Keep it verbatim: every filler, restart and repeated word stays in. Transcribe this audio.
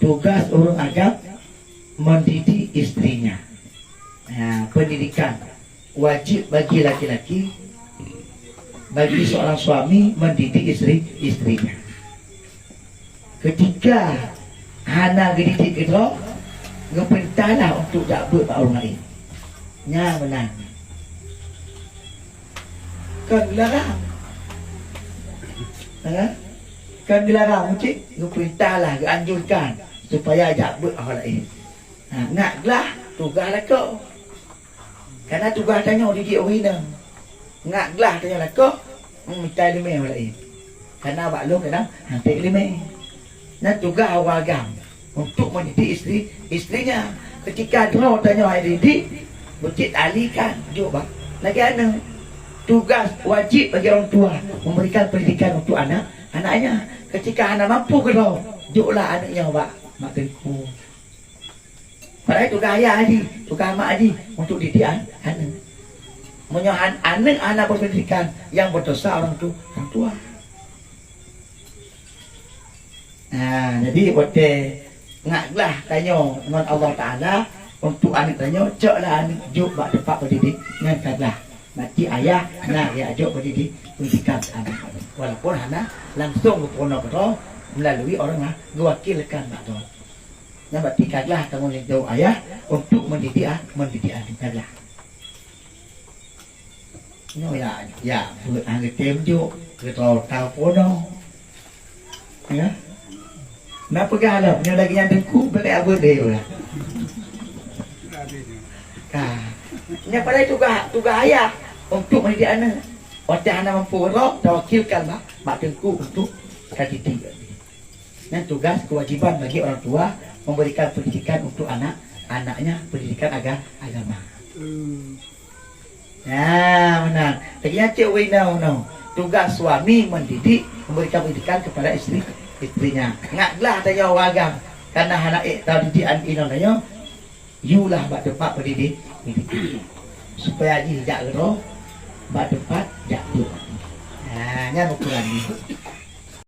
Tugas ureuëng agam mendidik istrinya. Ha, pendidikan wajib bagi laki-laki, bagi seorang suami mendidik istri-istrinya. Ketika hana geudidik keudroe, geupeurintahlah untuk jak beuet bak ureuëng laén. Nyan meunan. Kon geularang. Ha? Kon geularang, meucit geupeurintahlah, geuanjurkan supaya jak beuet bak ureuëng laén. Ha, ngat glah tugaih lakoe. Karena tugaih tanyoe didik ureuëng inong. Ngat glah tanyoe lakoe, hmm, mita iéleumé ureuëng laén. Karena bak lôn kadang hanté iéleumé. Nyan tugaih ureuëng agam untuk mendidik istri, istrinya. Ketika droe tanyoe hai didik, meucit alihkan jok bak lagée aneuëk. Tugas wajib bagi orang tua memberikan pendidikan untuk anak, anaknya. Ketika hana mampu keudroe, joklah aneuëk nyoe bak mak teungku. Padahai tugaih ayah jih, tugaih mak jih untuk didik an-, aneuëk. Meunyoe an-, aneuëk hana berpendidikan, yang berdosa orang tu, orang tua. Nah, jadi watée ngat glah tanyoe ngon Allah Taala untuk aneuëk tanyoe, coklah aneuëk jok bak teumpat pendidik ngon ka glah. Berarti ayah na jak jok pendidik, pendidikan aneuëk. Walaupun hana langsung geupeurunoe keudroe melalui orang laén, geuwakilkan bak droe. Nyan berarti ka glah tanggong jaweueb ayah untuk mendidik a-, mendidik aneuëk ka glah. Nyoe ya, ya, buet hana tem jok, keudroe tau peurunoe. Ya. Na peugah lom, nyoe lagée nyan teungku, beulék abeuet deh, ya. Ka. Nyan padahai tugaih, tugaih ayah untuk mendidik aneuëk. Watée hana mampu keudroe, tawakilkan bak, bak teungku untuk ka didik. Nyan tugas kewajiban bagi orang tua memberikan pendidikan untuk anak, anaknya pendidikan aga-, agama. Hmm. Ya, meunan. Lagée nyan cit ureuëng inong, tugas suami mendidik, memberikan pendidikan kepada istri, istrinya. Ngat glah tanyoe ureuëng agam, karena hana ék tadidik aneuëk inong tanyoe, yulah bak teumpat pendidik, pendidik. Supaya jih jak keudroe bak teumpat jak beuet. Ha, nyan ukuran jih.